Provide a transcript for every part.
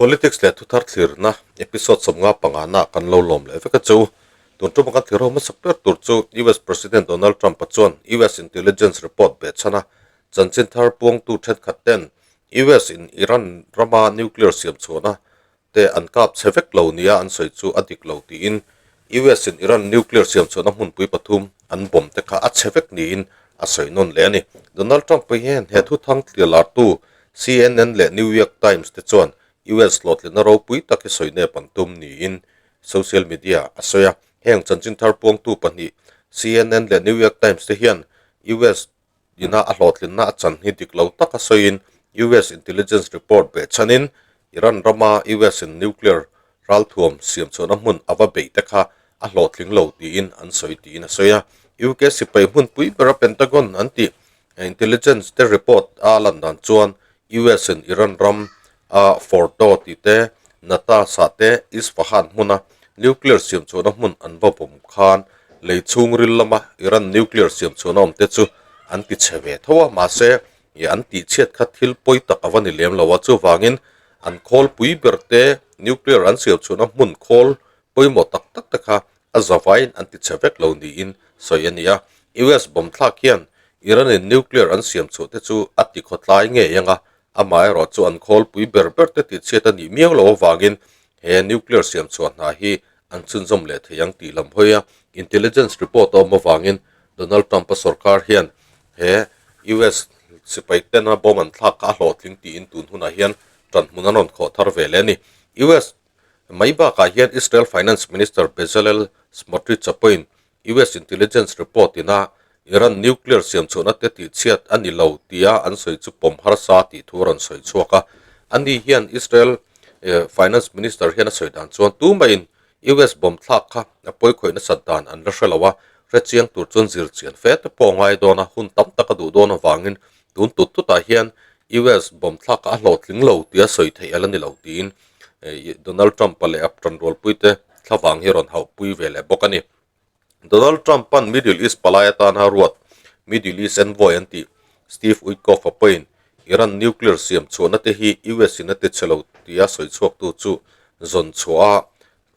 Politics leh thuthar thlirna episode 55 na kan lo lawm leh vek a chu. Tun tuma kan thlir ho hmasak ber tur chu US President Donald Trump-a chuan US Intelligence report beh chhan a, chanchin thar puangtu thenkhat ten US in Iran rama nuclear siam chhuahna te an kap chhe vek lo nia an sawi chu a dik lo tiin US in Iran nuclear siam chhuahna hmunpui pathum an bomb te kha a chhe vek niin a sawi nawn leh a ni. Donald Trump hian he thuthang tlialartu CNN leh New York Times te chuan US hlawhtlinna ropui tak hi sawi nep an tum niin social media a sawi a. Heng chanchin thar puangtu pahnih CNN leh New York Times te hian US ina a hlawhtlinna a chan hi dik lo taka sawiin US intelligence report beh chhanin Iran rama US in nuclear ralthuam siam chhuahna hmun a va beih te kha a hlawhtling lo tiin an sawi tiin a sawi a. UK sipai hmunpui bera Pentagon an tih intelligence te report a lan dan chuan US in Iran ram a Fordow tih te, Natanz ah te, Isfahan hmuna nuclear siam chhuahna hmun an va bawm khan lei chhungril lama Iran nuclear siam chhuahna awm te chu an ti chhe ve tho a, mahse an tih chhiat kha thil pawi tak a va ni lem lo a, chuvangin an khawl pui ber te nuclear an siam chhuahna hmun khawl pawimawh tak tak te kha a zavaiin an ti chhe vek lo niin sawi a ni a. US bomb thlak hian Iran-in nuclear an siam chhuah te chu a ti khawtlai ngei ang a, Amaherawh chu an khawlpui ber ber te tihchhiat a nih miau loh avangin he nuclear siam chhuah hna hi an chhunzawm leh thei ang tih lam hawi a, intelligence report a awm avangin Donald Trump-a sorkar hian he US sipai tena bomb an thlak kha a hlawhtling tiin tun hunah hian ṭanhmun an rawn khawh thar ve leh a ni. US mai bakah hian Israel Finance Minister Bezalel Smotrich-a pawhin US intelligence report ina Iran nuclear siam chhuahna te tihchhiat a ni lo tia an sawi chu pawm harsa tih thu a rawn sawi chhuak a. Ani hian Israel finance minister hian a sawi dan chuan tumah-in US bomb thlak kha a pawikhawih nasat dan an la hre lo a, hrechiang tur chuan zir chian fe te pawh a ngai dawn a, hun tam tak a duh dawn avangin tun tut tutah hian US bomb thlak kha a hlawhtling lo tia sawi theih a la ni lo tiin Donald Trump-a leh a tanrualpuite thlavang hi a rawn hauhpui ve leh bawk a ni. Donald Trump-a'n Middle East palai atana ruat Middle East envoy an tih Steve Witkoff-a pawhin Iran nuclear siam chhuahna te hi US-in a ti chhe lo tia sawi chhuaktu chu zawn chhuah a,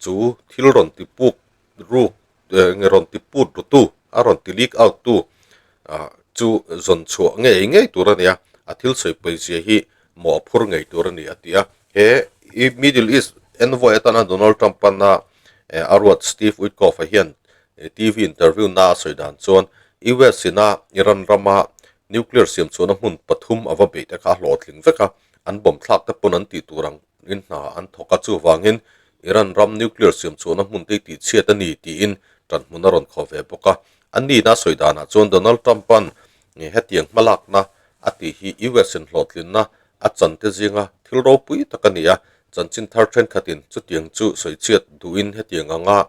chu thil rawn ti puk ruk nge rawn ti put rutu a rawn ti leak out tu chu zawn chhuah ngei ngei tur a ni a, a thil sawi pawizia hi mawh a phur ngei tur a ni a ti a. He Middle East envoy atana Donald Trump-ana a ruat Steve Witkoff-a hian TV interview na a sawi dan chuan US ina Iran rama nuclear siam chhuahna hmun pathum a va beih te kha a hlawhtling vek a, an bomb thlak te pawn an tih tur ang in hna an thawk a, chuvangin Iran ram nuclear siam chhuahna hmun te hi tihchhiat a ni tiin ṭanhmun a rawn khawh ve bawk a. A nihna sawi danah chuan Donald Trump-a'n hetiang hmalakna a tih hi US in hlawhtlinna a chan te zinga thil ropui tak a ni a, chanchin thar thenkhatin chutiang chu sawichhiat duhin hetiang anga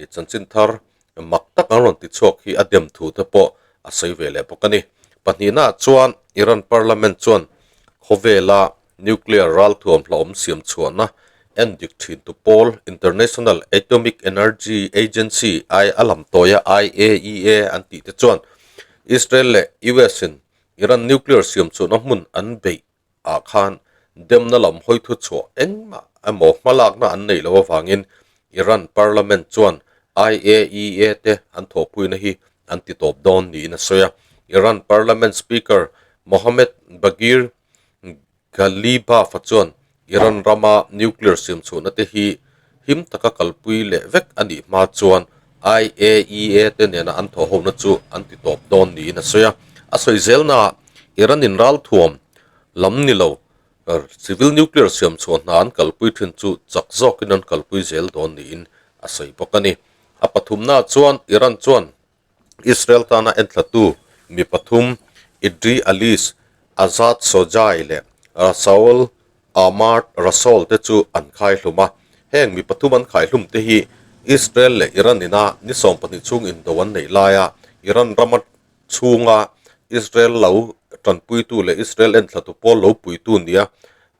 chanchin thar mak tak an rawn ti chhuak hi a dem thu te pawh a sawi ve leh bawk a ni. Pahnihnaah chuan Iran Parliament chuan khawvela nuclear ralthuam hlauhawm siam chhuahna en dik thin tu pawl International Atomic Energy Agency ai a lam tawia IAEA an tih te chuan Israel leh US in Iran nuclear siam chhuahna hmun an beih ah khan demna lam hawi thu chhuah engmah emaw hmalakna an neih loh avangin Iran parliament chuan IAEA te an thawhpuina hi an ti tawp dawn niin a sawi a. Iran parliament speaker Mohammad Bagir Ghalibaf-a chuan Iran rama nuclear siam chhuahna te hi him taka kalpui leh vek a nih hma chuan IAEA te nena an thawhhona chu an ti tawp dawn niin a sawi a. A sawi zelnaah Iran in ralthuam lam ni lo civil nuclear siam chhuah hna an kalpui thin chu chak zawkin an kalpui zel dawn niin a sawi bawk a ni. A pathumnaah chuan Iran chuan Israel tana enthlatu mi pathum Idri Alis, Azad Sojai leh Rasaul Ahmad Rasool te chu an khaihlum a. Heng mi pathum an khaihlum te hi Israel leh Iran ina ni 12 chhung indo an neih laia Iran rama chhunga Israel lo tanpuitu leh Israel enthlatu pawl lo puitu nia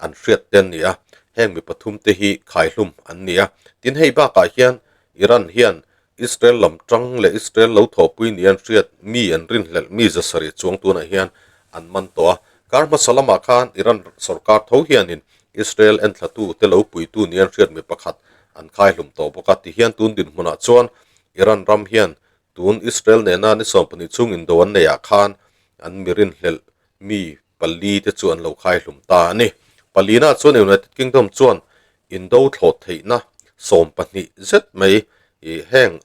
an hriat te an ni a. Heng mi pathum te hi khaihlum an ni a. Tin, hei bakah hian Iran hian Israel lam tang leh Israel lo thawhpui ni an hriat mi an rinhlelh mi zasarih chuang tunah hian an man tawh a. Kar hmasa lamah khan Iran sorkar tho hianin Israel enthlatu te lo puitu ni an hriat mi pakhat an khaihlum tawh bawk a. Tihian tun dinhmunah chuan Iran ram hian tun Israel nena ni 12 chhung indo an neihah khan an mirinhlelh mi pali te chu an lo khaihlum ta a ni. Palina chuan United Kingdom chuan indo thlawh theihna 12 zet mai heng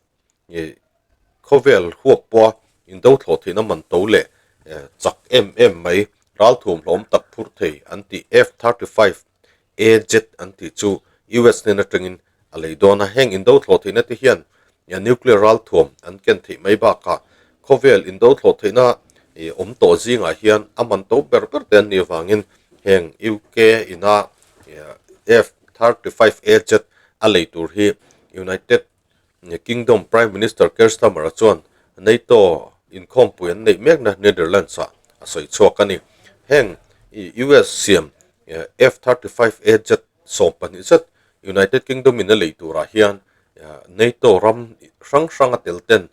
khawvel huap pawha indo thlawh theihna man to leh chak em em mai ralthuam hlawm tak phur thei an tih F-35 A jet an tih chu US hnen atangin a lei dawn a. Heng indo thlawh theihna te hian nuclear ralthuam an ken theih mai bakah khawvel indo thlawh theihna awm tawh zingah hian a man to ber ber te an nih avangin heng UK ina F-35 A jet a lei tur hi United Kingdom Prime Minister Keir Starmer-a chuan NATO inkhawmpui an neih mekna Netherlands-ah a sawi chhuak a ni. Heng US siam F-35A jet 12 zet United Kingdom-in a lei turah hian NATO ram hrang hrang a tel ten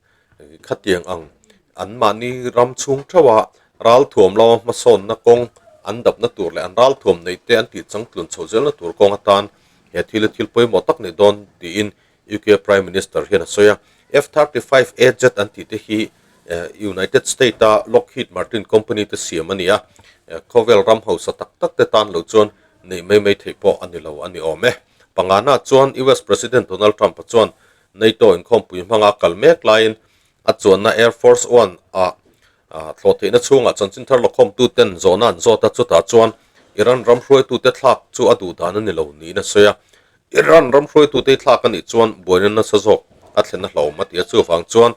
khatiang ang anmahni ram chhung theuha ralthuam lama hmasawnna kawng an dapna tur leh an ralthuam neihte an tih changtlun chho zelna tur kawng atan he thil hi thil pawimawh tak ni dawn tiin UK Prime Minister hian a sawi a. F-35 A jet an tih te hi United State-a Lockheed Martin company te siam a ni a, khawvel ram hausa tak tak te tan lo chuan neih mai mai theih pawh a ni lo a ni awm e. Pangana chuan US President Donald Trump-a chuan NATO inkhawmpui hmanga kal mek laiin a chuanna Air Force One-ah thlawh theihna chhungah chanchin thar lawkhawmtuten zawhna an zawt a, chutah chuan Iran ram hruaitute thlak chu a duh dan a ni lo niin a sawi a. Iran ram hruaitute thlak a nih chuan buaina nasa zawk a thlen a hlauhawm a ti a, chuvang chuan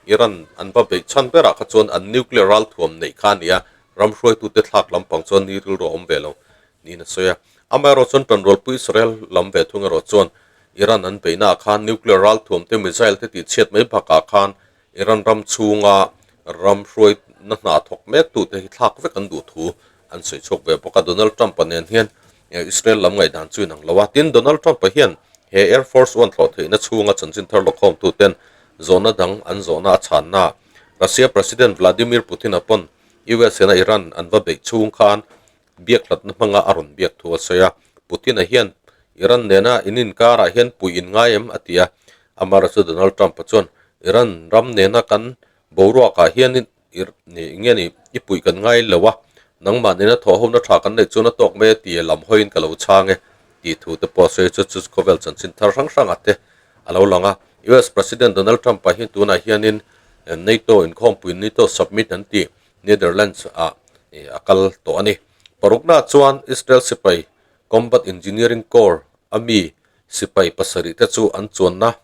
Iran an va beih chhan berah kha chuan an nuclear ralthuam neih kha a ni a, ram hruaitute thlak lampang chuan ni rilru a awm ve lo niin a sawi a. Amaherawh chuan tanrualpui Israel lam ve thung erawh chuan Iran an beihnaah khan nuclear ralthuam te missile te tihchhiat mai bakah khan Iran ram chhunga ram hruaina hna thawk mek tute hi thlak vek an duh thu an sawi chhuak ve bawk a. Donald Trump-a nen hian Israel lam ngaihdan chu inang lo a. Tin, Donald Trump-a hian he Air Force One thlawh theihna chhunga chanchin thar lawkhawmtuten zawhna dang an zawhna a chhanna Russia President Vladimir Putin-a pawn US ina Iran an va beih chhung khan biak hlatna hmanga a rawn biak thu a sawi a. Putin-a hian Iran nena in inkarah hian puih in ngai em? a ti a. Amara chu Donald Trump-a chuan Iran ram nena kan boruakah hian nge ni i puih kan ngai lo a, nangmah nena thawhhona tha kan neih chuan a tawk mai a ti a, lam hawiin ka lo chhang e tih thu te pawh a sawi chu chu khawvel chanchin thar hrang hrangah te a lo lang a. US President Donald Trump-a hi tunah hianin NATO inkhawmpui NATO Summit an tih Netherlands-ah a kal tawh a ni. Paruknaah chuan Israel sipai Combat Engineering Corps a mi sipai pasarih te chu an chuanna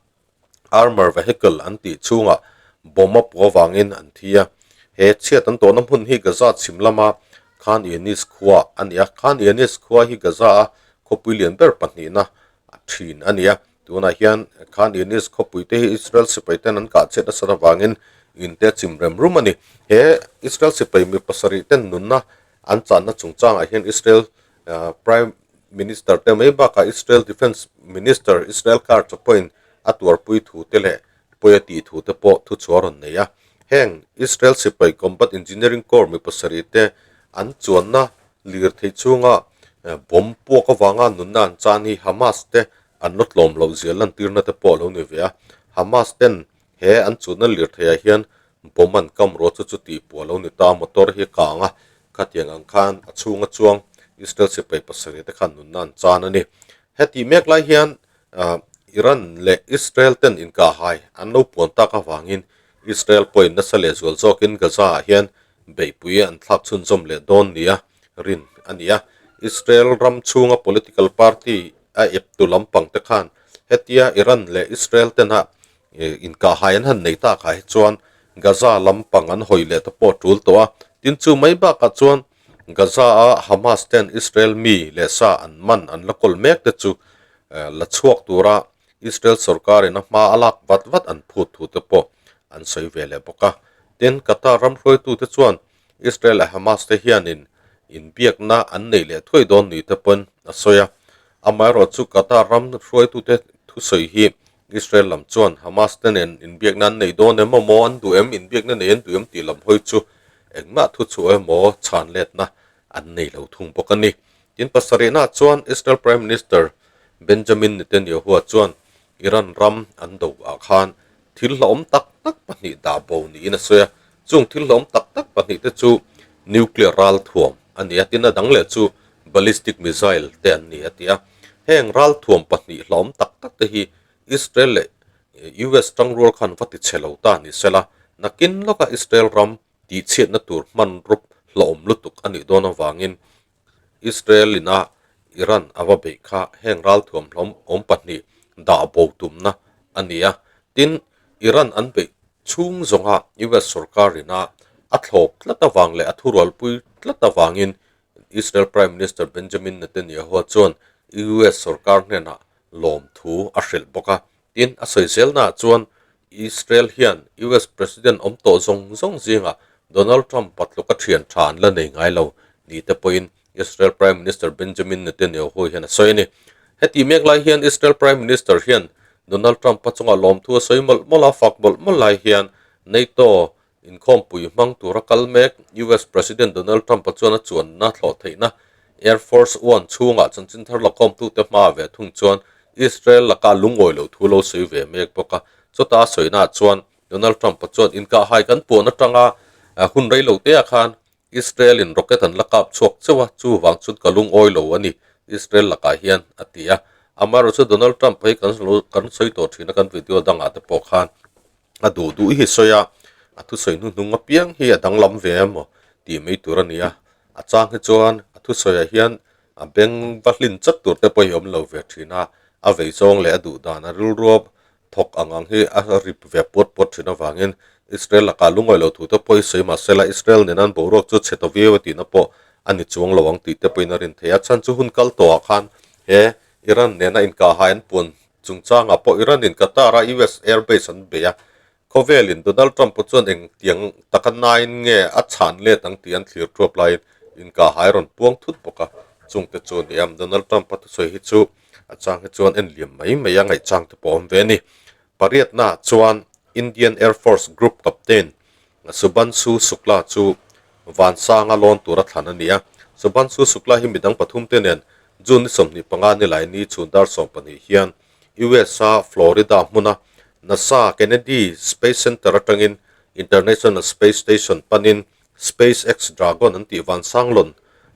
armour vehicle an tih chhungah bomb a puh avangin an thi a. He chhiat an tawhna hmun hi Gaza chhim lama Khan Younis khua a ni a. Khan Younis khua hi Gaza-a khawpui lian ber pahnihna a thin a ni a. Tunah hian Khan Younis khawpui te hi Israel sipai ten an kah chhiat nasat avangin in te chim rem rum a ni. He Israel sipai mi pasarih ten nunna an channa chungchangah hian Israel Prime Minister te mai bakah Israel Defence Minister Israel Katz pawhin a tuarpui thu te leh pawi a tih thu te pawh thuchhuah a rawn nei a. Heng Israel sipai Combat Engineering Corps mi pasarih te an chuanna lirthei chhunga bomb puak avanga nunna an chan hi Hamas te an la tlawm loh zia lantirna te pawh a lo ni ve a. Hamas ten he an chuanna lirtheiah hian bomb an kam ruah chu chu tih pawh a lo ni ta a, motor hi a kang a, khatiang ang khan a chhunga chuang Israel sipai pasarih te khan nunna an chan a ni. Hetih mek lai hian Iran leh Israel ten inkahhai an lo puan tak avangin Israel pawhin nasa leh zual zawkin Gaza-ah hian beihpui an thlak chhunzawm leh dawn nia rin a ni a. Israel ram chhunga political party a eptu lampang te khan hetia Iran leh Israel tena inkahhai an han nei takah hi chuan Gaza lampang an hawi leh te pawh a tul tawh a. Tin chu mai bakah chuan Gaza-a Hamas ten Israel mi leh sa an man an la kawl mek te chu la chhuak tura Israel sorkarin a hma a lak vat vat an phut thu te pawh an sawi ve leh bawk a. Tin, Qatar ram hruaitute chuan Israel leh Hamas te hianin inbiakna an nei leh thuai dawn ni te pawn a sawi a. Amaherawhchu Qatar ram hruaitute thusawi hi Israel lam chuan Hamas te nen inbiakna an nei dawn em emaw an duh em, inbiakna nei an duh em tih lam hawi chu engmah thuchhuah emaw chhan letna an nei lo thung bawk a ni. Tin pasarihna chuan Israel Prime Minister Benjamin Netanyahu-a chuan Iran ram an do ah khan thil hlauhawm tak tak pahnih dah bo niin a sawi a. Chung thil hlauhawm tak tak pahnih te chu nuclear ralthuam a ni a, tin a dang leh chu ballistic missile te an ni a ti a. Heng ralthuam pahnih hlauhawm tak tak te hi Israel leh US tangrual khan va ti chhe lo ta ni sela, nakin lawka Israel ram tihchhiatna tur hman rup hlauhawm lutuk a nih dawn avangin Israel ina Iran a va beih kha heng ralthuam hlawm awm pahnih dah bo tumna a ni a. Tin, Iran an beih chhung zawnga US sorkar ina a thlawp tlat avang leh a thurualpui tlat avangin Israel Prime Minister Benjamin Netanyahu chuan US sorkar hnenah lawmthu a hrilh bawk a. Tin, a sawi zelnaah chuan Israel hian US President awm tawh zawng zawng zingah Donald Trump patluka thian tha an la nei ngai lo ni te pawhin Israel Prime Minister Benjamin Netanyahu hian a sawi a ni. Heti mek lai hian Israel Prime Minister hian Donald Trump-a chunga lawmthu a sawi mawlh mawlh a, fak mawlh mawlh lai hian NATO inkhawmpui hmang tura kal mek US President Donald Trump-a chuan a chuanna thlawh theihna Air Force One chhungah chanchin thar lakawmtute hma ve thung chuan Israel laka lungawi loh thu lo sawi ve mek bawk a. Chutah a sawinaah chuan Donald Trump-a chuan inkahhai kan puan atanga hun rei lo teah khan Israel-in rocket an la kap chhuak cheuh a, chuvang chuan ka lungawi lo a ni Israel lakah hian, a ti a. Amaherawhchu Donald Trump hi kan sawi tawh thin a kan video dangah te pawh khan A duh duh hi sawi a, a thusawi hnuhnung apiang hi a danglam ve emaw tih mai tur a ni a. A chang hi chuan a thusawiah hian a beng va hlin chat tur te pawh hi a awm lo ve thin a, a vei zawng leh a duh dan a rilruap thawk ang ang hi a rip ve puat puat thin avangin Israel lakah lungawi lo thu te pawh hi sawi mah sela Israel nena an boruak chu chhe ta viau a tihna pawh a ni chuang lo ang tih te pawhin a rin theih a. Chhan chu hun kal tawhah khan he Iran nena inkahhai an puan Chungchangah pawh Iran-in Qatar-a US airbase an bei a, khawvelin Donald Trump-a chuan engtiang taka nain nge a chhan let ang tih an thlir thuap laiin inkahhai rawn puang thut bawk a, chungte chu a ni a. Donald Trump-a thusawi hi chu a chang hi chuan en liam mai mai a ngaihchang te pawh a awm ve a ni. Pariatnaah chuan Indian Air Force Group Captain Shubhanshu Shukla chu Vansanga lawn tura thlan a ni a. Shubhanshu Shukla hi midang pathum te nen June ni 25 nilai ni chhun dar 12 hian US-a Florida hmuna NASA Kennedy Space Center atangin International Space Station panin SpaceX Dragon an tih vansang lawn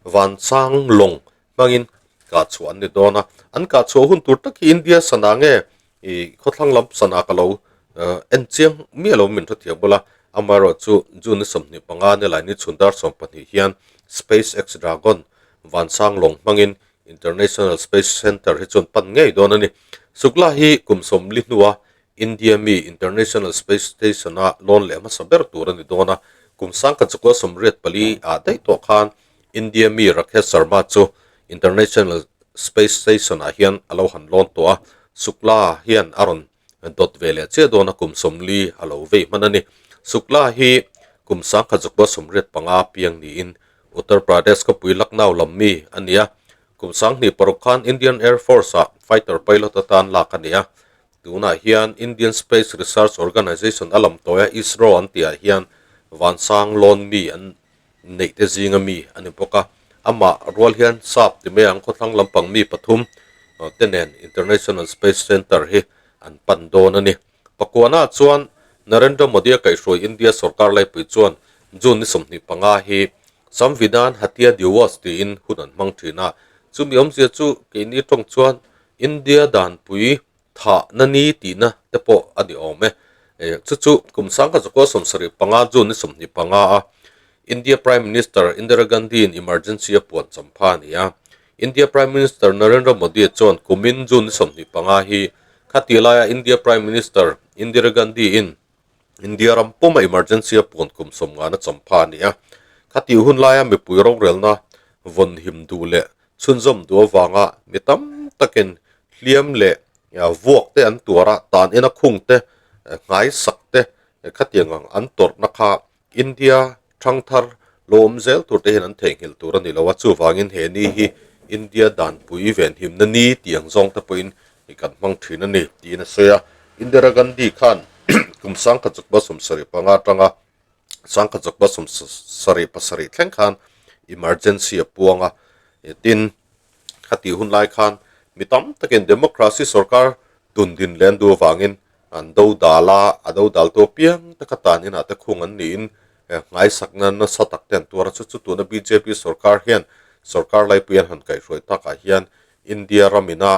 vansang lawng hmangin kah chhuah an ni dawn a. An kah chhuah hun tur tak hi India sana nge I khawthlang lam sana ka lo en chiang miah lo min hrethiam bawlh a, amaherawhchu June ni 25 ni lai ni chhun dar 12 hian SpaceX Dragon vansang lawng hmangin International Space Center hi chuan pan ngei dawn a ni. Sukla hi kum 40 hnua India mi International Space Station-a lawn leh hmasa ber tur a ni dawn a, kum sangkhat zakua 84 ah daih tawh khan India mi Rakesh Sharma chu International Space Station-ah hian a lo han lawn tawh a, Shukla hian a rawn dawt ve leh chiah dawn a, kum 40 a lo vei hman a ni. Shukla hi kum sangkhat zakua 85 piang niin Uttar Pradesh khawpui Lucknow lam mi a ni a, kum 2006 khan Indian Air Force-ah fighter pilot atan lak a ni a. Tunah hian Indian Space Research Organisation a lam tawia ISRO an tihah hian vansang lawn mi an neih te zinga mi a ni bawk a, amah rual hian sap ti mai ang khawthlang lampang mi pathum te nen International Space Center hi an pan dawn a ni. Pakuana chuan Narendra Modi a kaihhruai India sorkar laipui chuan June ni 25 hi Samvidhan Hatya Diwas tiin hun an hmang thin a, chumi awmzia chu keini tawng chuan India danpui Thah na ni tihna te pawh a ni awm e. Chu chu kum sangkhat zakua 75 June ni 25 a India Prime Minister Indira Gandhi in emergency a puan champha a ni a. India Prime Minister Narendra Modi chuan kumin June ni 25 hi khati laia India Prime Minister Indira Gandhi in India ram puma emergency a puan kum sawmngana champha a ni a. Khati hun laia mipui rorelna vawn him duh leh chhunzawm duh avanga mi tam takin hliam leh vuak te an tuar a, tan ina khung te, nghaisak te khatiang ang an tawrhna kha India thangthar lo awm zel tur te hian an theihnghilh tur a ni lo a, chuvangin he ni hi India danpui venhimna ni tih ang zawng te pawhin kan hmang thin a ni tiin a sawi a. Indira Gandhi khan kum sangkhat chukba 75 atanga sangkhat chukba 77 thleng khan emergency a puang a, tin. Khatih hun lai khan mi tam takin democracy sorkar tun din leh an duh avangin an do dal a, a do dal tu apiang te kha tan inah te khung an niin nghaisakna nasa tak te an tuar a, chu chu tuna bjp sorkar hian sorkar laipui an han kaihhruai takah hian India ramina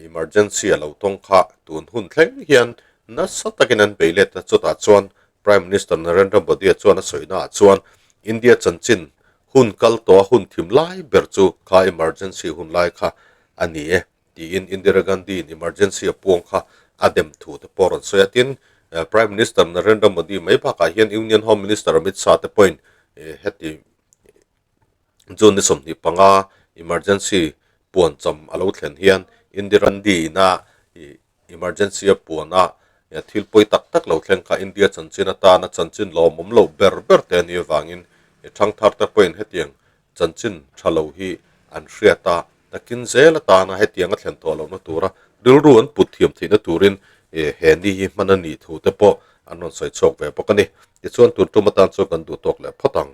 emergency a lo tawng kha tun hun thleng hian nasa takin an bei let a, chutah chuan Prime Minister Narendra Modi-a chuan a sawina ah chuan India chanchin hun kal tawh a hun thim lai ber chu kha emergency hun lai kha a ni e tiin Indira Gandhi-in emergency a puang kha a dem thu te pawh a rawn sawi a. Tin, Prime Minister Narendra Modi mai bakah hian Union Home Minister Amit Shah te pawhin heti June ni 25 emergency puan cham a lo thlen hian Indira Gandhi-ina Emergency a puan a, thil pawi tak tak lo thleng kha India chanchin atana chanchin lawmawm loh ber ber te a nih avangin thangthar te pawhin hetiang chanchin tha lo hi an hriat a, takin zel atana hetiang a thlen tawh lohna tura rilru an put thiam theihna turin he ni hi hman a nih thu te pawh an rawn sawi chhuak ve bawk a ni. Tichuan tun tum atan chuan kan duh tawk leh phawt ang.